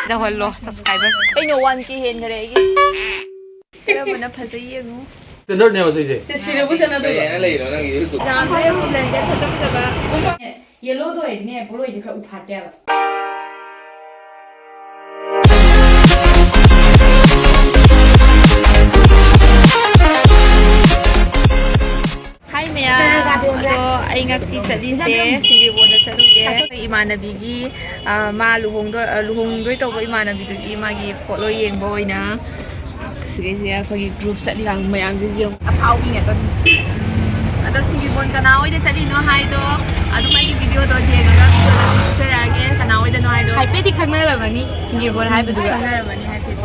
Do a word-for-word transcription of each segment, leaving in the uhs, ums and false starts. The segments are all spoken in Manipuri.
ꯌꯧꯍꯜꯂꯣ subscriber꯫ ꯑꯩꯅ one K ꯍꯦꯟꯈꯔꯦ ꯑꯩꯒꯤ꯫ ꯀꯔꯝꯕꯅ ꯐꯖꯩ ꯌꯦꯡꯉꯨ꯫ Standardꯅꯦꯕ ꯁꯤꯁꯦ꯫ ꯁꯤꯔꯕꯨ ꯆꯠꯅꯗꯣꯏꯕ꯫ ꯂꯩꯔꯣ ꯅꯪꯒꯤ YouTube꯫ ꯌꯥꯝꯈ꯭ꯔꯦ blanket ꯐꯖ ꯐꯖꯕ꯫ Yellowꯗ ꯑꯣꯏꯔꯗꯤꯅꯦ ꯄꯣꯠꯂꯣꯏꯁꯦ ꯈꯔ ꯎꯐꯥꯠꯇꯦꯕ꯫ Hi ꯃꯌꯥꯝ, ꯑꯗꯣ ꯑꯩ ꯉꯁꯤ ꯆꯠꯂꯤꯁꯦ ꯁꯤꯡꯖꯨꯕꯣꯟꯗ ꯆꯠꯂꯨꯒꯦ꯫ ꯑꯩꯈꯣꯏ ꯏꯃꯥꯟꯅꯕꯤꯒꯤ, ꯑ, ꯃꯥ ꯂꯨꯍꯣꯡꯗꯣ-, ꯑ, ꯂꯨꯍꯣꯡꯗꯣꯏ ꯇꯧꯕ ꯏꯃꯥꯟꯅꯕꯤꯗꯨꯒꯤ ꯃꯥꯒꯤ ꯄꯣꯠꯂꯣꯏ ꯌꯦꯡꯕ ꯑꯣꯏꯅ ꯁꯤꯒꯤꯁꯦ ꯑꯩꯈꯣꯏꯒꯤ group ꯆꯠꯂꯤ ꯀꯥꯡꯕꯨ ꯃꯌꯥꯝꯁꯤꯁꯨ ꯌꯦꯡꯉꯨ꯫ ꯑꯐꯥꯎꯕꯤ ꯉꯥꯛꯇꯅꯤ꯫ ꯑꯗꯣ ꯁꯤꯡꯖꯨꯕꯣꯟ ꯀꯅꯥ ꯍꯣꯏꯗ ꯆꯠꯂꯤꯅꯣ ꯍꯥꯏꯗꯣ ꯑꯗꯨꯝ ꯑꯩꯒꯤ videoꯗꯣ ꯌꯦꯡꯉꯒ videoꯗ ꯎꯠꯆꯔꯛꯑꯒꯦ, ꯀꯅꯥ ꯍꯣꯏꯗꯅꯣ ꯍꯥꯏꯗꯣ꯫ ꯍꯥꯏꯐꯦꯠꯇꯤ ꯈꯪꯅꯔꯝꯃꯅꯤ ꯁꯤꯡꯖꯨꯕꯣꯟ ꯍꯥꯏꯕꯗꯨꯒ꯫ ꯈꯪꯅꯔꯝꯃꯅꯤ ꯍꯥꯏꯐꯦꯠꯇꯤ꯫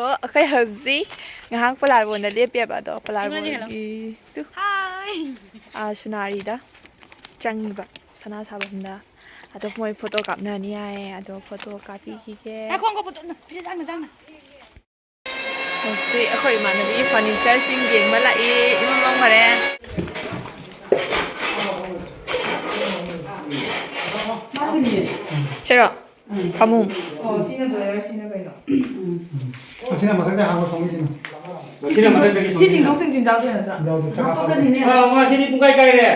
ꯑꯣ, ꯑꯩꯈꯣꯏ ꯍꯧꯖꯤꯛ ꯉꯥꯏꯍꯥꯛ ꯄꯂꯥꯔꯕꯣꯟꯗ ꯂꯦꯞꯄꯦꯕ, ꯑꯗꯣ ꯄꯂꯥꯔꯕꯣꯟꯒꯤ ꯇꯨ, Hi꯫ ꯑꯥ, ꯁꯨꯅꯥꯔꯤꯗ ꯆꯪꯉꯤꯕ ꯁꯅꯥ ꯁꯥꯐꯝꯗ꯫ ꯑꯗꯣ ꯃꯣꯏ photo ꯀꯥꯞꯅꯅꯤ ꯍꯥꯏꯌꯦ, ꯑꯗꯣ photo ꯀꯥꯞꯄꯤꯈꯤꯒꯦ꯫ ꯉꯥꯏꯈꯣ, ꯉꯥꯏꯈꯣ, photo ꯅ-, ꯐꯤꯖꯦꯠ ꯆꯥꯡꯅ, ꯆꯥꯡꯅ꯫ ꯍꯧꯖꯤꯛ ꯑꯩꯈꯣꯏ ꯏꯃꯥꯟꯅꯕꯤꯒꯤ furnitureꯁꯤꯡ ꯌꯦꯡꯕ ꯂꯥꯛꯏ, ꯏꯃꯝ ꯃꯝꯈꯔꯦ꯫ ꯁꯤꯔꯣ? ꯐꯃꯨꯡ꯫ ꯑꯣ, ꯁꯤꯅ ꯗ꯭ꯔꯣꯌꯔ, ꯁꯤꯅ ꯀꯩꯅꯣ? ꯑꯁꯤꯅ ꯃꯊꯛꯇ ꯍꯥꯞꯄ ꯐꯃꯨꯡꯁꯤꯅ꯫ ꯁꯤꯅ ꯃꯊꯛꯇꯒꯤ ꯁꯤ ꯆꯤꯡꯊꯣꯛ ꯆꯤꯡꯁꯤꯟ ꯌꯥꯎꯗꯣꯏ ꯅꯠꯇ꯭ꯔꯥ? ꯌꯥꯎꯗꯣꯏ, ꯆꯀꯥ ꯐꯃꯨꯡ꯫ ꯍꯥꯞꯄꯛꯀꯅꯤꯅꯦ꯫ ꯑꯥ, ꯃꯥ ꯁꯤꯗꯤ ꯄꯨꯡꯀꯥꯏ ꯀꯥꯏꯔꯦ꯫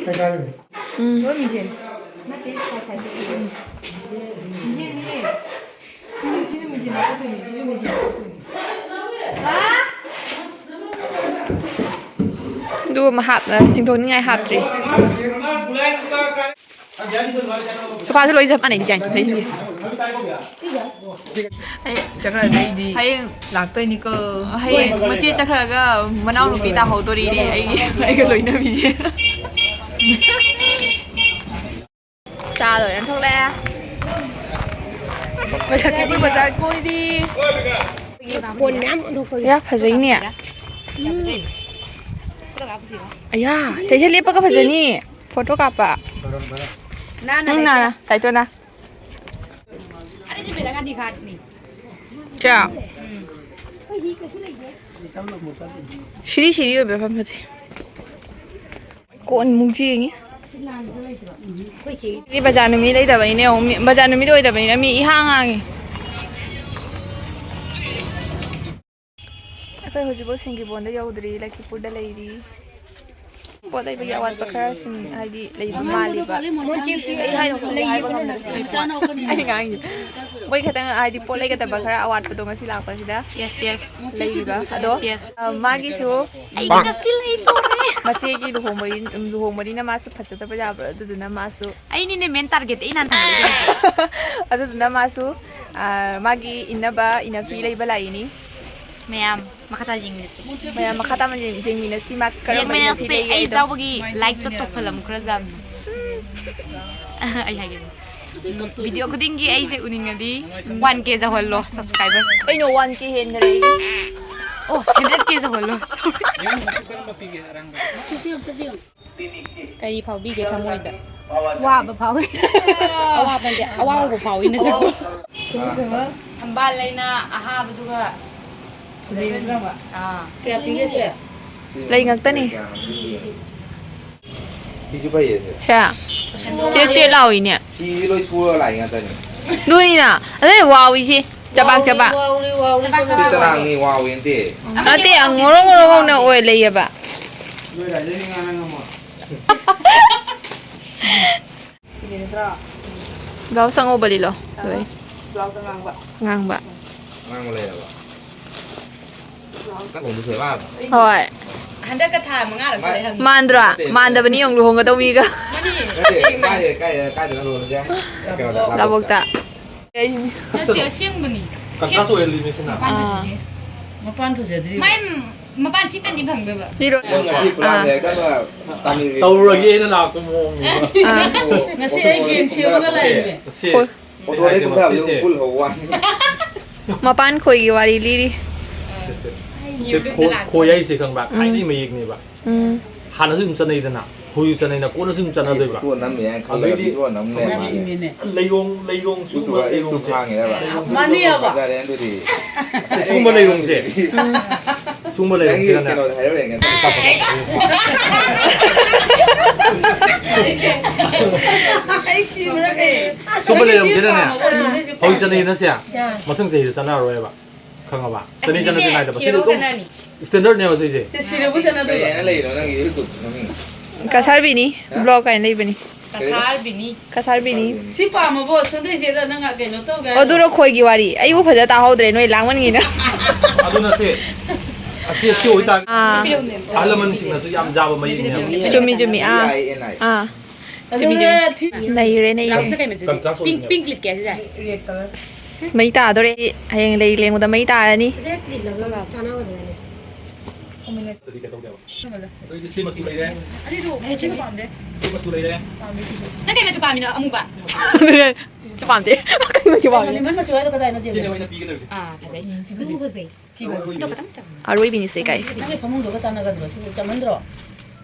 ꯀꯥꯏ ꯀꯥꯏꯔꯦ? ꯎꯝ꯫ ꯂꯣꯏ ꯃꯤꯡꯁꯦꯜ꯫ ꯅꯠꯇꯦ, side sideꯇꯒꯤ꯫ ꯃꯤꯡꯁꯦꯜꯅꯦ꯫ ꯁꯤꯅ ꯃꯤꯡꯁꯦꯜ ꯍꯥꯞꯄꯛꯇꯣꯏꯅꯦ, ꯁꯤꯁꯨ ꯃꯤꯡꯁꯦꯜ ꯍꯥꯞꯄꯛꯇꯣꯏꯅꯦ꯫ ꯑꯗꯨ ꯑꯃ ꯍꯥꯞ-, ꯆꯤꯡꯊꯣꯛꯅꯤꯡꯉꯥꯏ ꯍꯥꯞꯇ꯭ꯔꯤ꯫ ꯁꯣꯐꯥꯁꯨ ꯂꯣꯏ ꯆꯞ ꯃꯥꯟꯅꯩ design꯫ ꯑꯩ ꯆꯠꯈ꯭ꯔꯗꯤ ꯑꯩꯗꯤ ꯍꯌꯦꯡ ꯂꯥꯛꯇꯣꯏꯅꯤꯀꯣ꯫ ꯍꯌꯦꯡ ꯃꯆꯦ ꯆꯠꯈ꯭ꯔꯒ ꯃꯅꯥꯎꯅꯨꯄꯤ ꯇꯥꯍꯧꯗꯣꯔꯤꯅꯦ ꯑꯩꯒꯤ, ꯑꯩꯒ ꯂꯣꯏꯅꯕꯤꯁꯦ꯫ ꯆꯥ ꯂꯣꯏꯔ ꯊꯣꯛꯂꯛꯑꯦ꯫ ꯑꯩꯈꯣꯏ ꯂꯛꯈꯤꯄꯨꯔ ꯕꯖꯥꯔ ꯀꯣꯏꯔꯤ꯫ ꯀꯣꯟ ꯃꯌꯥꯝ ꯑꯣꯟꯊꯣꯛꯄꯒꯤ꯫ ꯌꯥ, ꯐꯖꯩꯅꯦ꯫ ꯑꯌꯥ, ꯁꯤꯗꯩꯁꯤꯗ ꯂꯦꯞꯄꯒ ꯐꯖꯅꯤ ꯐꯣꯇꯣ ꯀꯥꯞꯄ꯫ ꯅꯥꯟꯅ ꯎꯝ, ꯅꯥꯟꯅ, ꯇꯥꯏꯇꯣꯅ꯫ ꯆꯥ꯫ ꯁꯤꯔꯤ ꯁꯤꯔꯤ ꯑꯣꯏꯕ ꯃꯐꯝ ꯐꯖꯩ꯫ ꯀꯣꯟ ꯃꯨꯛ ꯌꯦꯡꯉꯤ꯫ ꯑꯩꯈꯣꯏ ꯆꯦ ꯁꯤ ꯕꯖꯥꯔ ꯅꯨꯃꯤꯠ ꯂꯩꯇꯕꯅꯤꯅꯦ, ꯌꯦꯡꯉꯨ, ꯃꯤ, ꯕꯖꯥꯔ ꯅꯨꯃꯤꯠ ꯑꯣꯏꯗꯕꯅꯤꯅ ꯃꯤ ꯏꯍꯥꯡ ꯍꯥꯡꯉꯤ꯫ ꯑꯩꯈꯣꯏ ꯍꯧꯖꯤꯛꯐꯥꯎ ꯁꯤꯡꯒꯤꯕꯣꯟꯗ ꯌꯧꯗ꯭ꯔꯤ, ꯂꯈꯤꯄꯨꯔꯗ ꯂꯩꯔꯤ꯫ ꯄꯣꯠ ꯂꯩꯕꯒꯤ ꯑꯋꯥꯠꯄ ꯈꯔ ꯁꯤꯟ-, ꯍꯥꯏꯗꯤ ꯂꯩꯕ ꯃꯥꯜꯂꯤꯕ꯫ ꯀꯩ ꯍꯥꯏꯅꯣ ꯈꯪꯗꯦ, ꯍꯥꯏꯕ ꯉꯝꯗ꯭ꯔꯦ꯫ ꯑꯩ ꯉꯥꯡꯉꯤꯁꯦ꯫ ꯃꯣꯏ ꯈꯤꯇꯪ ꯍꯥꯏꯗꯤ ꯄꯣꯠ ꯂꯩꯒꯗꯕ ꯈꯔ ꯑꯋꯥꯠꯄꯗꯣ ꯉꯁꯤ ꯂꯥꯛꯄꯁꯤꯗ ꯌꯦꯁ, ꯌꯦꯁ꯫ ꯂꯩꯔꯤꯕ꯫ ꯑꯗꯣ, ꯌꯦꯁ꯫ ꯑ, ꯃꯥꯒꯤꯁꯨ ꯑꯩꯒꯤ ꯉꯁꯤ ꯂꯩꯗꯣꯔꯦ꯫ ꯃꯆꯦꯒꯤ ꯂꯨꯍꯣꯡꯕꯒꯤ, ꯂꯨꯍꯣꯡꯕꯅꯤꯅ ꯃꯥꯁꯨ ꯐꯖꯗꯕ ꯌꯥꯕ, ꯑꯗꯨꯗꯨꯅ ꯃꯥꯁꯨ ꯑꯩꯅꯤꯅꯦ ꯃꯦꯟ ꯇꯥꯔꯒꯦꯠ, ꯑꯩ ꯅꯍꯥꯟ ꯊꯝꯕꯗꯩ꯫ ꯑꯗꯨꯗꯨꯅ ꯃꯥꯁꯨ, ꯑ, ꯃꯥꯒꯤ ꯏꯟꯅꯕ ꯏꯟꯅꯐꯤ ꯂꯩꯕ ꯂꯥꯛꯏꯅꯤ꯫ ꯃꯌꯥꯝ ꯃꯈꯥ ꯇꯥ ꯌꯦꯡꯃꯤꯟꯅꯁꯤ꯫ ꯃꯌꯥꯝ ꯃꯈꯥ ꯇꯥꯅ ꯌꯦꯡ-, ꯌꯦꯡꯃꯤꯟꯅꯁꯤ ꯃꯥ ꯀꯔꯝꯕ ꯏꯟꯅꯐꯤ ꯌꯦꯡꯃꯤꯟꯅꯁꯤ꯫ ꯂꯩꯒꯦ ꯑꯩ ꯍꯥꯏꯗꯣ꯫ ꯆꯥꯎꯕꯒꯤ ꯂꯥꯏꯛꯇꯣ ꯇꯧꯁꯜꯂꯝꯈ꯭ꯔꯖꯥꯠꯅꯤ꯫ ꯑꯩ ꯍꯥꯏꯒꯦ꯫ ꯎꯝ, ꯚꯤꯗꯤꯑꯣ ꯈꯨꯗꯤꯡꯒꯤ ꯑꯩꯁꯦ ꯎꯅꯤꯡꯉꯗꯤ ꯋꯥꯟ ꯀꯦ ꯌꯧꯍꯜꯂꯣ ꯁꯕꯁꯀ꯭ꯔꯥꯏꯕꯔ꯫ ꯀꯩꯅꯣ ꯋꯥꯟ ꯀꯦ ꯍꯦꯟꯈ꯭ꯔꯦ ꯑꯩꯒꯤ꯫ ꯑꯣ, ꯍꯟꯗ꯭ꯔꯦꯠ ꯀꯦ ꯌꯧꯍꯜꯂꯣ꯫ ꯀꯔꯤ ꯐꯥꯎꯕꯤꯒꯦ ꯊꯃꯣꯏꯗ? ꯋꯥꯕ ꯐꯥꯎꯏ꯫ ꯑꯋꯥꯕ ꯅꯠꯇꯦ, ꯑꯋꯥꯕ ꯐꯥꯎꯏ ꯅꯁꯛꯇꯣ꯫ ꯊꯝꯕꯥꯜ ꯂꯩꯅ ꯑꯍꯥꯕꯗꯨꯒ ꯐꯖꯩ ꯅꯠꯇ꯭ꯔꯕ? ꯑꯥ꯫ ꯀꯌꯥ ꯄꯤꯒꯦ ꯁꯦ? ꯂꯩ ꯉꯥꯛꯇꯅꯤ꯫ ꯁꯤꯁꯨ ꯐꯩꯌꯦ ꯁꯦ꯫ ꯁꯦ꯫ ꯆꯦꯠ ꯆꯦꯠ ꯂꯥꯎꯏꯅꯦ꯫ ꯐꯤꯁꯦ ꯂꯣꯏ ꯁꯨꯔꯒ ꯂꯥꯛꯏ ꯉꯥꯛꯇꯅꯤ꯫ ꯑꯗꯨꯅꯤꯅ꯫ ꯑꯗꯩ ꯋꯥꯎꯏꯁꯦ꯫ ꯆꯕꯥꯛ ꯆꯕꯥꯛ꯫ ꯋꯥꯎꯔꯤ, ꯋꯥꯎꯔꯤ, ꯆꯕꯥꯛ ꯁꯤ ꯆꯕꯥꯛ꯫ ꯆꯅꯥꯡꯅꯤ ꯋꯥꯎꯏ ꯅꯠꯇꯦ꯫ ꯅꯠꯇꯦ, ꯉꯧꯔꯣꯛ ꯉꯧꯔꯣꯛ ꯉꯧꯅ ꯑꯣꯏ ꯂꯩꯌꯦꯕ꯫ ꯅꯣꯏ ꯂꯥꯏꯗ ꯉꯥ ꯅꯪ ꯑꯃ꯫ ꯁꯤꯗꯤ ꯅꯠꯇ꯭ꯔꯣ? ꯕ꯭ꯂꯥꯎꯁ ꯑꯉꯧꯕ ꯂꯤꯠꯂꯣ꯫ ꯂꯣꯏ꯫ ꯕ꯭ꯂꯥꯎꯁ ꯑꯉꯥꯡꯕ꯫ ꯉꯥꯡꯕ꯫ ꯑꯉꯥꯡꯕ ꯂꯩꯔꯕ? ꯆꯥꯛ ꯊꯣꯡꯕ ꯁꯦꯕꯥ꯫ ꯍꯣꯏ꯫ ꯍꯟꯗꯛꯀ ꯊꯥ ꯃꯉꯥꯔꯛ ꯁꯨꯔꯦ ꯍꯪꯉꯤ꯫ ꯃꯥꯟꯗ꯭ꯔꯣ? ꯅꯠꯇꯦ, ꯃꯥꯟꯗꯕꯅꯤ ꯌꯦꯡꯉꯨ ꯂꯨꯍꯣꯡꯒꯗꯧ ꯃꯤꯒ꯫ ꯃꯥꯅꯤ꯫ ꯅꯠꯇꯦ, ꯀꯥꯏꯗ, ꯀꯥꯏꯗ, ꯀꯥꯏꯗꯅꯣ ꯂꯨꯍꯣꯡꯉꯤꯁꯦ? ꯀꯩꯅꯣꯗ, ꯂꯥꯕꯣꯛꯇ꯫ ꯂꯥꯕꯣꯛꯇ꯫ ꯅꯠꯇꯦ, ꯑꯁꯦꯡꯕꯅꯤ꯫ ꯀꯟꯇ꯭ꯔꯥꯁ ꯑꯣꯏꯍꯜꯂꯤꯅꯦ ꯁꯤꯅ꯫ ꯃꯄꯥꯟ ꯑꯥ꯫ ꯐꯖꯗ꯭ꯔꯤ꯫ ꯃꯄꯥꯟ ꯐꯖꯗ꯭ꯔꯤ꯫ ꯃꯥꯏ ꯃꯄꯥꯟ ꯁꯤꯠꯇꯅꯤ ꯐꯪꯗꯣꯏꯕ꯫ ꯂꯤꯔꯣ꯫ ꯃꯣꯏ ꯉꯁꯤ ꯄꯨꯂꯥꯡ ꯑꯥ꯫ ꯂꯩꯔꯒ ꯇꯥꯃꯤꯜꯒꯤ ꯇꯧꯔꯒꯦꯅ ꯂꯥꯛꯄ ꯃꯑꯣꯡꯅꯦꯕ꯫ ꯑꯥ꯫ ꯉꯁꯤ ꯑꯩ ꯒꯦꯟ ꯁꯦꯝꯃꯒ ꯂꯥꯛꯏꯅꯦ꯫ ꯁꯦ꯫ ꯍꯣꯏ꯫ ꯑꯣꯇꯣꯗꯩ ꯀꯨꯝꯊꯕꯗ ꯁꯤꯁꯦ꯫ ꯎꯐꯨꯜ ꯍꯧꯕ ꯋꯥꯅꯤ꯫ ꯃꯄꯥꯟ ꯈꯣꯏꯒꯤ ꯋꯥꯔꯤ ꯂꯤꯔꯤ꯫ ꯁꯦ, ꯁꯦ꯫ ꯁꯦ ꯈꯣ-, ꯈꯣꯏ ꯍꯥꯏꯁꯦ ꯈꯪꯕ꯭ꯔꯥ? ꯎꯝ꯫ ꯊꯥꯏꯅꯩ ꯃꯌꯦꯛꯅꯦꯕ꯫ ꯎꯝ꯫ ꯍꯥꯟꯅꯁꯨ ꯑꯗꯨꯝ ꯆꯠꯅꯩꯗꯅ, ꯍꯧꯖꯤꯛ ꯆꯠꯅꯩꯅ ꯀꯣꯟꯅꯁꯨ ꯑꯗꯨꯝ ꯆꯠꯅꯗꯣꯏꯕ꯫ ꯑꯩ ꯐꯣꯇꯣ ꯅꯝꯃꯤ ꯍꯥꯏꯅ ꯈꯜꯂꯒ ꯑꯗꯩꯗꯤ ꯚꯤꯗꯤꯑꯣ ꯅꯝ ꯂꯩꯔꯝꯃꯦ꯫ ꯂꯩꯔꯣꯡ, ꯂꯩꯔꯣꯡ ꯁꯨꯕ, ꯌꯨꯇꯨꯕ, ꯌꯨꯇꯨꯕ ꯂꯩꯔꯣꯡꯁꯦ꯫ ꯍꯥꯡꯉꯤꯔꯕ? ꯂꯩꯔꯣꯡ ꯃꯥꯅꯦꯕ꯫ ꯐꯖꯔꯦ ꯑꯗꯨꯗꯤ꯫ ꯁꯦ, ꯁꯤꯒꯨꯝꯕ ꯂꯩꯔꯣꯡꯁꯦ꯫ ꯎꯝ꯫ ꯁꯤꯒꯨꯝꯕ ꯅꯪꯒꯤ ꯂꯩꯔꯝꯁꯤꯔꯅꯦ? ꯀꯩꯅꯣꯗ ꯍꯥꯏꯔꯛꯑꯣ ꯌꯥꯏ, ꯉꯥꯛꯇꯪ꯫ ꯑꯩ ꯁꯤꯕ꯭ꯔꯥ ꯀꯩ? ꯁꯨꯝꯕ ꯂꯩꯔꯝꯁꯤꯔꯅꯦ? ꯍꯧꯖꯤꯛ ꯆꯠꯅꯩꯅ ꯁꯦ, ꯃꯊꯪ ꯆꯍꯤꯗ ꯆꯠꯅꯔꯔꯣꯏꯕ꯫ ꯈꯪꯉꯕ? ꯆꯠꯅꯤ ꯑꯁꯤꯗꯤꯅꯦ, ꯆꯠꯅꯗꯦ ꯅꯥꯏꯗꯕ꯫ ꯁꯤꯗꯤ ꯁꯤꯔꯕꯧ ꯑꯗꯨꯝ ꯆꯠꯅꯅꯤ꯫ Standardꯅꯦꯕ ꯁꯤꯁꯦ꯫ ꯁꯤꯔꯕꯧ ꯆꯠꯅꯗꯣꯏꯕ꯫ ꯀꯩ ꯍꯥꯏꯅ ꯂꯩꯔꯤꯅꯣ ꯅꯪꯒꯤ YouTube ꯃꯃꯤꯡ? ꯀꯁꯥꯔꯕꯤꯅꯤ꯫ ꯍꯥ? Vlog ꯀꯥꯏꯅ ꯂꯩꯕꯅꯤ꯫ ꯀꯩꯕ? ꯀꯁꯥꯔꯕꯤꯅꯤ꯫ ꯀꯁꯥꯔꯕꯤꯅꯤ꯫ ꯀꯁꯥꯔꯕꯤꯅꯤ꯫ ꯁꯤ ꯄꯥꯝꯃꯕꯣ? ꯁꯣꯟꯗꯩꯁꯦꯗ ꯅꯪ ꯀꯩꯅꯣ ꯇꯧꯒꯦ ꯑꯣ, ꯍꯥꯏꯔꯣ? ꯑꯗꯨ ꯔꯣꯈꯣꯏꯒꯤ ꯋꯥꯔꯤ꯫ ꯑꯩꯕꯨ ꯐꯖꯅ ꯇꯥꯍꯧꯗ꯭ꯔꯦ, ꯅꯣꯏ ꯂꯥꯡꯃꯟꯒꯤꯅ꯫ ꯑꯗꯨ ꯅꯠꯇꯦ꯫ ꯑꯁꯤ, ꯑꯁꯤ ꯑꯣꯏꯇꯥꯔꯗꯤ ꯑꯥ꯫ ꯑꯍꯜ ꯂꯃꯟꯁꯤꯡꯅꯁꯨ ꯌꯥꯝ ꯌꯥꯕ ꯃꯌꯦꯛꯅꯦꯕ꯫ ꯆꯨꯝꯃꯤ, ꯆꯨꯝꯃꯤ꯫ ꯑꯥ꯫ V I N I꯫ ꯑꯥ꯫ ꯑꯗꯨꯒ ꯆꯨꯝꯃꯤ, ꯆꯨꯝꯃꯤ꯫ ꯊꯤ- ꯅꯩꯔꯦ, ꯅꯩꯔꯦ꯫ Blouse ꯀꯩ ꯃꯆꯨ? Contrast pink, ꯑꯣꯏꯅꯦꯕ꯫ Pink ꯂꯤꯠꯀꯦ ꯁꯤꯁꯦ꯫ Red color꯫ ꯃꯩ ꯇꯥꯗꯣꯔꯦ꯫ ꯍꯌꯦꯡ ꯂꯩ ꯂꯦꯡꯕꯗ ꯃꯩ ꯇꯥꯔꯅꯤ꯫ Red ꯂꯤꯠꯂꯒ ꯆꯥꯟꯅꯒꯗ꯭ꯔꯥꯅꯦ? ꯑꯗꯨꯗꯤ ꯀꯩꯗꯧꯗꯦꯕ? ꯑꯗꯨꯗꯤ ꯁꯤ ꯃꯆꯨ ꯂꯩꯔꯦ꯫ ꯑꯅꯤꯗꯨ ꯁꯤ ꯄꯥꯝꯗꯦ꯫ ꯁꯤ ꯃꯆꯨ ꯂꯩꯔꯦ꯫ ꯄꯥꯝꯗꯦ ꯁꯤꯁꯨ꯫ ꯅꯪ ꯀꯩ ꯃꯆꯨ ꯄꯥꯝꯃꯤꯅꯣ? ꯑꯃꯨꯕ? ꯑꯗꯨꯅꯦ꯫ ꯁꯤꯁꯨ ꯄꯥꯝꯗꯦ꯫ ꯀꯩ ꯃꯆꯨ ꯄꯥꯝꯃꯤꯅꯣ? Lemon ꯃꯆꯨ ꯍꯥꯏꯗꯣ ꯀꯗꯥꯏꯅꯣ, ꯁꯤꯅꯦ ꯖꯦꯕꯤ? ꯑꯩꯅ ꯄꯤꯒꯗꯕꯁꯦ꯫ ꯑꯥ, ꯐꯖꯩ꯫ ꯁꯤꯕꯨ ꯐꯖꯩ꯫ ꯁꯤꯕꯨ ꯑꯔꯣꯏꯕꯤꯅꯤ꯫ ꯑꯗꯣ ꯈꯇꯪ ꯆꯪꯉꯦ꯫ ꯑꯔꯣꯏꯕꯤꯅꯤꯁꯦ ꯀꯥꯏ꯫ ꯅꯪꯒꯤ ꯐꯃꯨꯡꯗꯨꯒ ꯆꯥꯟꯅꯒꯗ꯭ꯔꯣ? ꯁꯤꯕꯨ ꯆꯥꯟꯃꯟꯗ꯭ꯔꯣ?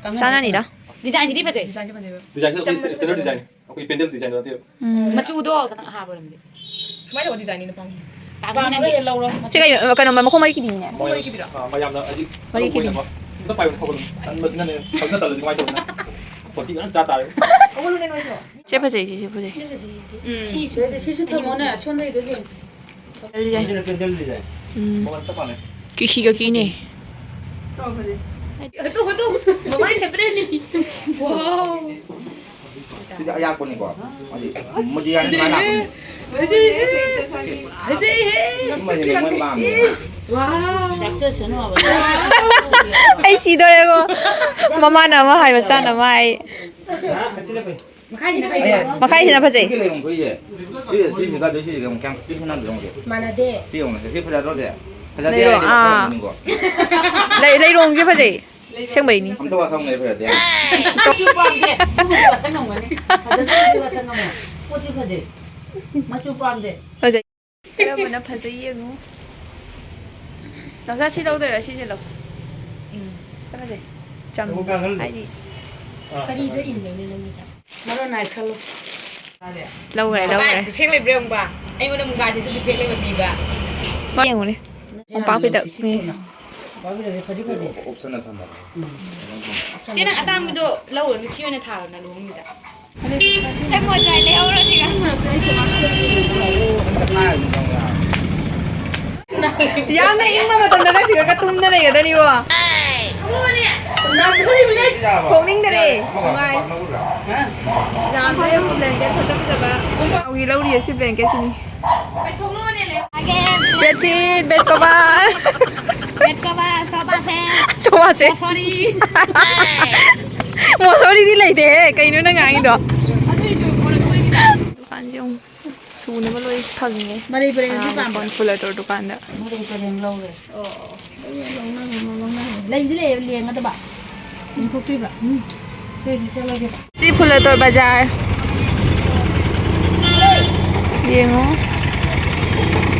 ꯀꯥꯡꯍꯟ ꯆꯥꯟꯅꯅꯤꯗ꯫ Designꯁꯤꯗꯤ ꯐꯖꯩ꯫ Designꯁꯤꯗꯤ ꯐꯖꯩꯕ꯫ Design ꯑꯩꯈꯣꯏ standard design꯫ ꯑꯩꯈꯣꯏ ꯄꯦꯟꯗꯜ design ꯅꯠꯇꯦꯕ꯫ ꯎꯝ꯫ ꯃꯆꯨꯗꯣ ꯈꯤꯇꯪ ꯑꯍꯥꯕ ꯑꯣꯏꯔꯝꯗꯤ꯫ ꯁꯨꯃꯥꯏꯅ ꯇꯧꯕ designꯅꯤꯅ ꯄꯥꯝꯃꯤ꯫ ꯄꯥꯝꯃꯤ ꯄꯥꯝꯃꯒ ꯅꯪꯗꯤ꯫ ꯍꯦꯛ ꯂꯧꯔꯣ꯫ ꯁꯤ ꯀꯩ, ꯀꯩꯅꯣ, ꯃꯈꯣꯡ ꯃꯔꯤ ꯀꯤꯗꯤꯅꯦ꯫ ꯃꯈꯣꯡ ꯃꯔꯤ ꯀꯤꯕꯤꯗꯣ? ꯑꯥ, ꯃꯌꯥꯝꯅ ꯍꯥꯏꯗꯤ ꯃꯔꯤ ꯀꯤꯕꯤ꯫ ꯑꯗꯨꯝ ꯄꯥꯏꯕꯅꯦ, ꯊꯧꯒꯠꯂꯨ꯫ ꯇꯟꯕꯁꯤꯅꯅꯦ, ꯐꯖꯅ ꯇꯜꯂꯗꯤ ꯀꯃꯥꯏꯅ ꯇꯧꯗꯣꯏꯅꯣ? ꯈꯣꯟꯊꯤ ꯐꯖꯅ ꯆꯥ ꯇꯥꯔꯦ꯫ ꯊꯧꯒꯠꯂꯨꯅꯦ ꯅꯣꯏꯁꯨ꯫ ꯁꯤ ꯐꯖꯩ, ꯁꯤꯁꯨ ꯐꯖꯩ꯫ ꯎꯝ꯫ ꯁꯤꯁꯨ, ꯁꯤꯁꯨ ꯊꯝꯃꯣꯅꯦ, ꯁꯣꯝꯗ ꯂꯩꯗꯣꯏꯁꯦ꯫ ꯐꯖꯩ꯫ ꯁꯤꯅ ꯄꯦꯟꯗꯜ design꯫ ꯎꯝ꯫ ꯃꯃꯜ ꯆꯞ ꯃꯥꯟꯅꯩ꯫ ꯀꯤꯁꯤꯒ ꯀꯤꯅꯦ꯫ ꯆꯥꯎ ꯐꯖꯩ꯫ ꯑꯗꯨ, ꯑꯗꯨ, ꯃꯃꯥꯏ ꯐꯦꯕ꯭ꯔꯦꯠꯅꯤ꯫ Wow꯫ ꯁꯤꯗꯤ ꯑꯌꯥꯛꯄꯅꯤꯀꯣ꯫ ꯍꯥꯏꯗꯤ ꯃꯨꯗꯤ ꯌꯥꯅꯤ ꯑꯗꯨꯃꯥꯏꯅ ꯂꯥꯛꯄꯅꯤ꯫ ꯐꯖꯩꯍꯦ꯫ ꯁꯨꯝꯕꯁꯤꯅꯦ ꯃꯣꯏ ꯄꯥꯝꯃꯤꯁꯦ꯫ Wow꯫ ꯑꯩ ꯁꯤꯗꯣꯔꯦꯀꯣ꯫ ꯃꯃꯥꯅ ꯑꯃ ꯍꯥꯏ, ꯃꯆꯥꯅ ꯑꯃ ꯍꯥꯏ꯫ ꯃꯈꯥꯏꯁꯤꯅ ꯐꯩ꯫ ꯃꯈꯥꯏꯁꯤꯅ ꯐꯖꯩ꯫ ꯁꯤꯒꯤ ꯂꯩꯔꯣꯡ ꯐꯨꯔꯤꯁꯦ꯫ ꯁꯤ, ꯁꯤꯁꯤꯒ ꯑꯗꯨ ꯁꯤꯁꯤꯒ ꯑꯃꯨꯛ ꯀꯌꯥꯝ ꯄꯤꯛꯁꯟꯅꯗ꯭ꯔꯣ ꯈꯪꯗꯦ꯫ ꯃꯥꯟꯅꯗꯦ꯫ ꯁꯤ ꯌꯦꯡꯉꯨꯅꯦ, ꯁꯤ ꯐꯖꯗ꯭ꯔꯣ ꯁꯦ? ꯐꯖꯗꯦ ꯂꯩꯔꯣꯡ, ꯍꯥꯏꯗꯤ ꯑꯥ꯫ ꯐꯖꯕꯅꯤꯀꯣ꯫ ꯂꯩ-, ꯂꯩꯔꯣꯡꯁꯦ ꯐꯖꯩ꯫ ꯑꯁꯦꯡꯕꯩꯅꯤ꯫ ꯑꯝꯇ ꯋꯥꯁꯛ ꯉꯝꯒꯦ ꯐꯖꯗꯦ꯫ ꯃꯆꯨ ꯄꯥꯝꯗꯦ꯫ ꯑꯗꯨꯕꯨꯗꯤ ꯋꯥꯁꯛ ꯉꯝꯒꯅꯤ꯫ ꯐꯖꯗꯦ, ꯋꯥꯁꯛ ꯉꯝꯃꯣꯏ꯫ ꯄꯣꯠꯇꯤ ꯐꯖꯩ꯫ ꯃꯆꯨ ꯄꯥꯝꯗꯦ꯫ ꯐꯖꯩ꯫ ꯀꯔꯝꯕꯅ ꯐꯖꯩ ꯌꯦꯡꯉꯨ꯫ ꯅꯥꯎꯆꯥ, ꯁꯤ ꯂꯧꯗꯣꯏꯔꯥ? ꯁꯤꯁꯦ ꯂꯧ꯫ ꯎꯝ꯫ ꯁꯤ ꯐꯖꯩ꯫ ꯆꯝ-, ꯍꯥꯏꯗꯤ꯫ ꯀꯔꯤꯗ ꯏꯟꯗꯣꯏꯅꯣ ꯅꯪꯒꯤꯁꯦ? ꯃꯔꯣꯟ ꯅꯥꯏ ꯈꯜꯂꯣ꯫ ꯂꯧꯈ꯭ꯔꯦ, ꯃꯨꯒꯥ ꯂꯧꯈ꯭ꯔꯦ꯫ Defect ꯂꯩꯕ꯭ꯔꯥ ꯌꯦꯡꯉꯨꯕ? ꯑꯩꯉꯣꯟꯗ ꯃꯨꯒꯥꯁꯤꯁꯨ defect ꯂꯩꯕ ꯄꯤꯕ꯫ ꯌꯦꯡꯉꯨꯅꯦ꯫ ꯃꯣꯝꯄꯥꯛ ꯐꯤꯗꯛ꯫ ꯁꯤ ꯀꯣꯟꯅ꯫ ꯄꯥꯏꯕꯤꯔꯒꯦ, ꯐꯗꯤ ꯐꯖꯩ꯫ ꯑꯣꯞꯁꯟꯗ ꯊꯝꯃꯒꯦ꯫ ꯎꯝ꯫ ꯆꯦ, ꯅꯪ ꯑꯇꯥꯡꯕꯗꯣ ꯂꯧꯔꯨꯅꯨ, ꯁꯤ ꯑꯣꯏꯅ ꯊꯥꯔꯣ ꯅꯂꯨꯍꯣꯡꯕꯗ꯫ ꯆꯪꯉꯣ, ꯆꯥꯏ, ꯂꯩꯍꯧꯔꯣ ꯁꯤꯒ꯫ ꯌꯥꯝꯅ ꯏꯪꯕ ꯃꯇꯝꯗꯒ ꯁꯤꯗꯒ ꯇꯨꯝꯗ ꯂꯩꯒꯗꯅꯤꯀꯣ꯫ ꯊꯣꯛꯅꯤꯡꯗꯔꯦ꯫ ꯅꯨꯡꯉꯥꯏ꯫ ꯌꯥꯝ ꯂꯩꯔꯦ blanket ꯐꯖ ꯐꯖꯕ꯫ ꯅꯥꯎꯒꯤ ꯂꯧꯔꯤꯌꯦ ꯁꯤ blanket ꯁꯤꯅꯤ꯫ Bedsheet, bed cover꯫ Bed cover, sofa set, sofa set, ꯃꯣꯁꯣꯔꯤ꯫ ꯃꯣꯁꯣꯔꯤꯗꯤ ꯂꯩꯇꯦꯍꯦ, ꯀꯩꯅꯣ ꯅꯪ ꯉꯥꯡꯉꯤꯗꯣ? ꯗꯨꯀꯥꯟꯁꯦ ꯑꯃꯨꯛ ꯁꯨꯅꯕ ꯂꯣꯏ ꯐꯪꯉꯦ꯫ ꯃꯔꯩ ꯄꯔꯦꯡ ꯑꯗꯨ ꯑꯥ, ꯄꯥꯝꯕ꯭ꯔꯣ? ꯐꯨꯜ ꯂꯩꯇꯣꯔ ꯗꯨꯀꯥꯟꯗ꯫ ꯃꯔꯩ ꯄꯔꯦꯡ ꯂꯧꯔꯦ꯫ ꯑꯣ, ꯑꯣ, ꯑꯣ꯫ ꯂꯩꯗꯤ ꯂꯩꯌꯦ, ꯂꯦꯡꯒꯗꯕ꯫ ꯁꯤꯡꯊꯣꯛꯇ꯭ꯔꯤꯕ꯫ ꯎꯝ꯫ ꯑꯗꯨꯑꯣꯏꯗꯤ ꯆꯠꯂꯒꯦ꯫ ꯁꯤ ꯐꯨꯜꯂꯇꯣꯔ ꯕꯖꯥꯔ꯫ ꯌꯦꯡꯉꯣ꯫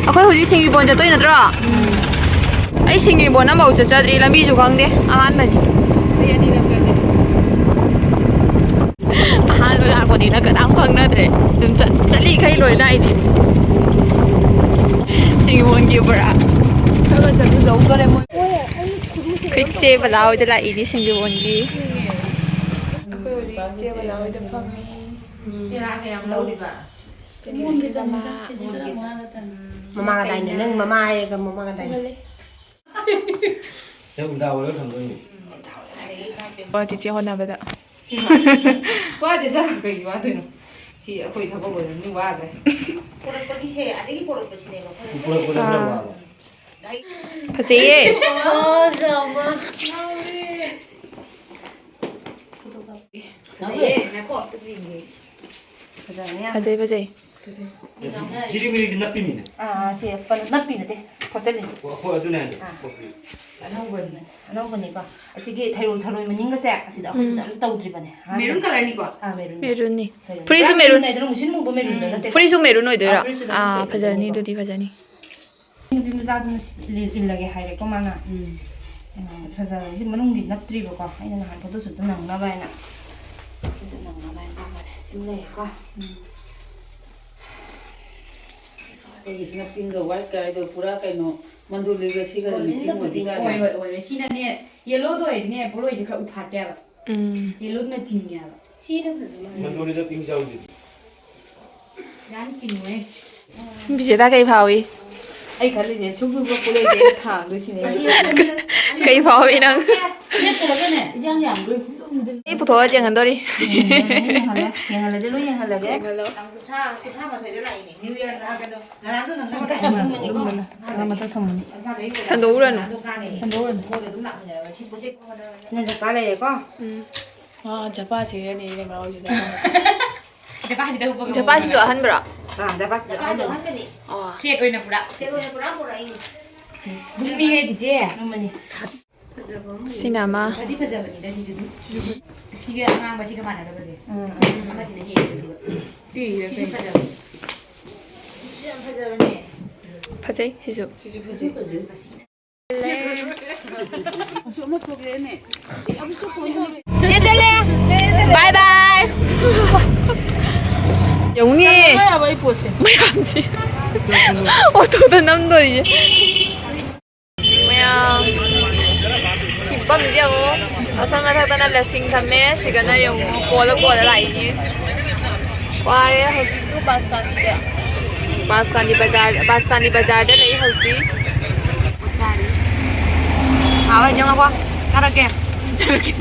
ꯑꯩꯈꯣꯏ ꯍꯧꯖꯤꯛ ꯁꯤꯡꯖꯨꯕꯣꯟ ꯆꯠꯇꯣꯏ ꯅꯠꯇ꯭ꯔꯣ? ꯑꯩ ꯁꯤꯡꯖꯨꯕꯣꯟ ꯑꯃꯐꯥꯎ ꯆꯠ-, ꯆꯠꯇ꯭ꯔꯤ, ꯂꯝꯕꯤꯁꯨ ꯈꯪꯗꯦ꯫ ꯑꯍꯥꯟꯕꯅꯤ꯫ ꯑꯩ ꯑꯅꯤꯔꯛ ꯆꯠꯂꯦ꯫ ꯑꯍꯥꯟꯕ ꯂꯥꯛꯄꯅꯤꯅ ꯀꯅꯥꯝ ꯈꯪꯅꯗ꯭ꯔꯦ꯫ ꯑꯗꯨꯝ ꯆꯠ-, ꯆꯠꯂꯤꯈꯩ ꯂꯣꯏ ꯂꯥꯛꯏꯅꯦ꯫ ꯁꯤꯡꯖꯨꯕꯣꯟꯒꯤ ꯕꯣꯔꯥ꯫ ꯈꯔ ꯈꯔ ꯆꯠꯂꯨ ꯌꯧꯗꯣꯔꯦ ꯃꯣꯏ꯫ ꯑꯩꯈꯣꯏ ꯆꯦ ꯕꯂꯥ ꯍꯣꯏꯗ ꯂꯥꯛꯏꯅꯤ ꯁꯤꯡꯖꯨꯕꯣꯟꯒꯤ꯫ ꯑꯩꯈꯣꯏ ꯍꯧꯖꯤꯛ ꯆꯦ ꯕꯂꯥ ꯍꯣꯏꯗ ꯐꯝꯃꯤ꯫ ꯆꯦꯔꯥ ꯀꯌꯥꯝ ꯂꯧꯔꯤꯕ? ꯃꯃꯥ꯫ ꯃꯃꯥꯒ ꯗꯥꯏꯅꯦ꯫ ꯅꯪ ꯃꯃꯥ ꯍꯥꯏꯔꯒ ꯃꯃꯥꯒ ꯗꯥꯏꯅꯦ꯫ ꯆꯦ ꯎꯜꯇꯥ ꯑꯣꯏꯔ ꯊꯝꯗꯣꯏꯅꯤ꯫ ꯋꯥ ꯆꯤꯆꯦ ꯍꯣꯠꯅꯕꯗ꯫ ꯁꯤ ꯃꯥ-, ꯋꯥꯗꯦꯗ, ꯀꯩꯒꯤ ꯋꯥꯗꯣꯏꯅꯣ? ꯁꯤ ꯑꯩꯈꯣꯏ ꯊꯕꯛ ꯑꯣꯏꯔꯕꯅꯤꯅ ꯋꯥꯗ꯭ꯔꯦ꯫ ꯄꯨꯔꯛꯄꯒꯤꯁꯦ, ꯑꯗꯒꯤ ꯄꯨꯔꯛꯄꯁꯤꯅꯦꯕ ꯑꯩꯈꯣꯏꯅ ꯑꯥ꯫ ꯐꯖꯩꯌꯦ꯫ ꯑꯣ, ꯆꯥꯎꯕ꯫ ꯐꯖꯩꯌꯦ, ꯉꯥꯏꯈꯣ, ꯑꯝꯇ ꯌꯦꯡꯒꯦ꯫ ꯐꯖꯕꯅꯦ ꯌꯥꯝ꯫ ꯐꯖꯩ, ꯐꯖꯩ꯫ ꯖꯤꯔꯤ ꯃꯤꯔꯤꯗꯤ ꯅꯞꯄꯤꯅꯤꯅꯦ꯫ ꯑꯥ, ꯁꯤ ꯀꯩꯅꯣ ꯅꯞꯄꯤ ꯅꯠꯇꯦ, ꯈꯣꯠꯆꯜꯂꯤꯅꯤ꯫ ꯑꯣ, ꯍꯣꯏ, ꯑꯗꯨꯅꯦ ꯍꯥꯏꯁꯦ꯫ ꯑꯥ꯫ ꯑꯅꯧꯕꯅꯦ, ꯑꯅꯧꯕꯅꯦꯀꯣ꯫ ꯑꯁꯤꯒꯤ ꯊꯔꯣꯏ, ꯊꯔꯣꯏ ꯃꯅꯤꯡꯒꯁꯦ, ꯑꯁꯤꯗ ꯑꯩꯈꯣꯏ ꯁꯤꯗ ꯎꯝ꯫ ꯑꯝꯇ ꯇꯧꯗ꯭ꯔꯤꯕꯅꯦ꯫ ꯑꯍꯥꯟꯕꯅꯦ꯫ ꯃꯦꯔꯨꯟ ꯀꯂꯔꯅꯤꯀꯣ? ꯑꯥ, ꯃꯦꯔꯨꯟ꯫ ꯃꯦꯔꯨꯟꯅꯤ꯫ ꯃꯦꯔꯨꯟ꯫ ꯐꯨꯔꯤꯠꯁꯨ ꯄꯨꯔꯥ ꯃꯦꯔꯨꯟ꯫ ꯃꯦꯔꯨꯟ ꯍꯥꯏꯗꯅ ꯃꯨꯁꯤꯟ ꯃꯨꯕ ꯃꯦꯔꯨꯟꯗꯣ ꯎꯝ꯫ ꯅꯠꯇꯦꯀꯣ? ꯐꯨꯔꯤꯠꯁꯨ ꯃꯦꯔꯨꯟ ꯑꯣꯏꯗꯣꯏꯔꯥ? ꯑꯥ, ꯐꯨꯔꯤꯠꯁꯨ ꯑꯗꯨꯝ ꯑꯥ, ꯐꯖꯅꯤ, ꯁꯦꯠꯇꯣꯏꯅꯦꯀꯣ꯫ ꯑꯗꯨꯗꯤ ꯐꯖꯅꯤ꯫ ꯅꯨꯄꯤ ꯃꯆꯥꯗꯨꯅ ꯁꯤ-, ꯏꯜ-, ꯏꯜꯂꯒꯦ ꯍꯥꯏꯔꯦꯀꯣ ꯃꯥꯅ꯫ ꯎꯝ꯫ ꯀꯩꯅꯣ, ꯐꯖꯕꯁꯤ ꯃꯅꯨꯡꯗꯤ ꯅꯞꯇ꯭ꯔꯤꯕꯀꯣ꯫ ꯑꯩꯅ ꯅꯍꯥꯟ photo shoot ꯇ ꯅꯪꯅꯕ ꯍꯥꯏꯅ photo shoot ꯅꯪꯅꯕ ꯍꯥꯏꯅ ꯇꯧꯕꯅꯦ꯫ ꯁꯤꯃ ꯂꯩꯔꯦꯀꯣ꯫ ꯎꯝ꯫ ꯑꯩꯈꯣꯏꯒꯤꯁꯤꯅ pink ꯀ white ꯀ ꯍꯥꯏꯗꯣ ꯄꯨꯔꯥ ꯀꯩꯅꯣ, ꯃꯟꯗꯨꯂꯤꯒ ꯁꯤꯒ ꯃꯦꯆꯤꯡ ꯑꯣꯏꯗꯤ ꯀꯥꯏꯗ? ꯑꯣꯏꯔꯣꯏ, ꯑꯣꯏꯔꯣꯏ꯫ ꯁꯤꯅꯅꯦ, ꯌꯦꯜꯂꯣꯗꯣ ꯑꯣꯏꯔꯗꯤꯅꯦ, ꯄꯣꯠꯂꯣꯏꯁꯦ ꯈꯔ ꯎꯐꯥꯠꯇꯦꯕ꯫ ꯎꯝ꯫ ꯌꯦꯜꯂꯣꯗꯨꯅ ꯆꯤꯡꯉꯦꯕ꯫ ꯁꯤꯅ ꯐꯖꯅ ꯃꯟꯗꯨꯂꯤꯗ ꯄꯤꯡ ꯆꯥꯎꯁꯤꯗꯤ꯫ ꯌꯥꯝ ꯆꯤꯡꯉꯣꯏ꯫ ꯕꯤꯖꯦꯇꯥ ꯀꯩ ꯐꯥꯎꯏ? ꯑꯩ ꯈꯜꯂꯤꯁꯦ, ꯁꯨꯝ ꯁꯨꯝ ꯄꯣꯠꯂꯣꯏꯁꯦ ꯑꯩꯅ ꯊꯥꯡꯗꯣꯏꯁꯤꯅꯦ꯫ ꯀꯩ ꯐꯥꯎꯏ ꯅꯪ? ꯅꯠꯇ꯭ꯔꯒꯅꯦ, ꯏꯌꯥꯡ ꯌꯥꯡꯗꯣꯏ ꯐꯤꯕꯝꯗ꯫ ꯑꯩ ꯄꯨꯊꯣꯛꯑ ꯌꯦꯡꯍꯟꯗꯣꯔꯤ꯫ ꯌꯦꯡꯍꯜꯂꯦ, ꯌꯦꯡꯍꯜꯂꯦ, ꯂꯣꯏ ꯌꯦꯡꯍꯜꯂꯒꯦ꯫ ꯌꯦꯡꯍꯜꯂꯣ꯫ ꯇꯥꯡ ꯀꯨꯟꯊ꯭ꯔꯥ, ꯀꯨꯟꯊ꯭ꯔꯥ ꯃꯥꯊꯣꯏꯗ ꯂꯥꯛꯏꯅꯦ꯫ New Year ꯅꯍꯥꯟ ꯀꯩꯅꯣ, ꯉꯔꯥꯡꯗꯣ ꯅꯪ ꯃꯊꯛ ꯊꯝꯃꯅꯤꯀꯣ꯫ ꯊꯝꯃꯅꯤ꯫ ꯉꯔꯥꯡ ꯃꯊꯛ ꯊꯝꯃꯅꯤ꯫ ꯁꯟꯗꯣꯛꯎꯔꯅꯨ꯫ ꯁꯟꯗꯣꯛꯎꯔꯅꯨ꯫ ꯃꯣꯏꯒ ꯑꯗꯨꯝ ꯂꯥꯛꯃꯤꯟꯅꯔꯒ ꯁꯤ ꯄꯣꯠ ꯆꯩ ꯀꯣꯟꯅ ꯅꯪ ꯖꯄꯥꯟ ꯂꯩꯔꯦꯀꯣ? ꯎꯝ꯫ ꯑꯥ, ꯖꯄꯥꯟꯁꯤꯒꯅꯦ ꯑꯩꯅ ꯉꯥꯎꯔꯤꯁꯤꯅ꯫ ꯖꯄꯥꯟꯁꯤꯗ ꯎꯞꯄꯒ ꯖꯄꯥꯟꯁꯤꯁꯨ ꯑꯍꯟꯕ꯭ꯔꯣ? ꯑꯥ, ꯖꯄꯥꯟꯁꯤꯁꯨ ꯖꯄꯥꯟꯁꯤꯁꯨ ꯑꯍꯟꯕꯅꯤ꯫ ꯑꯍꯟꯕꯅꯤ꯫ ꯑꯣ꯫ Set ꯑꯣꯏꯅ ꯄꯨꯔꯥ꯫ Set ꯑꯣꯏꯅ ꯄꯨꯔꯥ ꯄꯨꯔꯛꯏꯅꯤ꯫ ꯕꯨꯝꯃꯤꯍꯦ ꯆꯤꯆꯦ꯫ ꯕꯨꯝꯃꯅꯤ꯫ ꯁꯤꯅ ꯑꯃ꯫ ꯐꯗꯤ ꯐꯖꯕꯅꯤꯗ ꯁꯤꯁꯨ ꯑꯗꯨꯝ꯫ ꯁꯤꯒ ꯑꯉꯥꯡꯕꯁꯤꯒ ꯃꯥꯟꯅꯗꯕꯁꯦ꯫ ꯎꯝ, ꯎꯝ꯫ ꯑꯃꯁꯤꯅ ꯍꯦꯜꯂꯦ ꯑꯗꯨꯒ꯫ ꯁꯤꯁꯨ ꯐꯖꯕꯅꯤ꯫ ꯁꯤꯁꯨ ꯌꯥꯝ ꯐꯖꯕꯅꯦ꯫ ꯐꯖꯩ ꯁꯤꯁꯨ꯫ ꯁꯤꯁꯨ ꯐꯖꯩ꯫ ꯃꯁꯤꯅ꯫ ꯆꯦ ꯆꯠꯂꯦ꯫ Bye bye꯫ ꯌꯦꯡꯉꯨꯅꯦ꯫ ꯃꯌꯥꯝꯁꯤ꯫ ꯑꯣꯇꯣꯗ ꯅꯝꯗꯣꯔꯤꯌꯦ꯫ ꯃꯌꯥꯝ ꯐꯤꯕꯝꯁꯦ ꯌꯦꯡꯉꯣ꯫ ꯑꯁꯣꯝ ꯃꯊꯛꯇꯅ ꯂꯁꯤꯡ ꯊꯝꯃꯦ, ꯁꯤꯗꯅ ꯌꯦꯡꯉꯣ ꯀꯣꯜꯂ ꯀꯣꯜꯂ ꯂꯥꯛꯏꯅꯦ꯫ ꯋꯥꯔꯦ ꯍꯧꯖꯤꯛꯇꯨ ꯕꯥꯁꯀꯥꯟꯗꯤꯗ꯫ ꯕꯥꯁꯀꯥꯟꯗꯤ ꯕꯖꯥꯔ, ꯕꯥꯁꯀꯥꯟꯗꯤ ꯕꯖꯥꯔꯗ ꯂꯩ ꯍꯧꯖꯤꯛ꯫ ꯍꯥꯎꯋꯦ, ꯌꯦꯡꯉꯣꯀꯣ꯫ ꯆꯥꯔꯛꯀꯦ꯫ ꯆꯥꯔꯛꯀꯦ꯫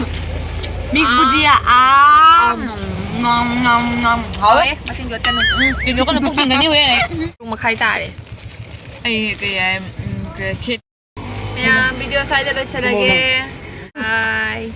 Mix ꯕꯨꯖꯤꯌꯥ꯫ ꯑꯥ꯫ ꯉꯝ, ꯉꯝ, ꯉꯝ꯫ ꯍꯥꯎꯋꯦ꯫ ꯃꯁꯤꯡ ꯌꯣꯠꯀꯅꯨ꯫ ꯎꯝ, ꯌꯣꯠꯀꯅꯨ, ꯄꯨꯛ ꯊꯟꯒꯅꯤ ꯍꯣꯔꯦꯟ ꯑꯩ꯫ ꯄꯨꯡ ꯃꯈꯥꯏ ꯇꯥꯔꯦ꯫ ꯑꯩ ꯀꯩ ꯍꯥꯏ, ꯎꯝ, ꯀꯩ ꯁꯦꯠ- ꯃꯌꯥꯝ, video ꯁ꯭ꯋꯥꯏꯗ ꯂꯣꯏꯁꯤꯜꯂꯒꯦ꯫ Bye꯫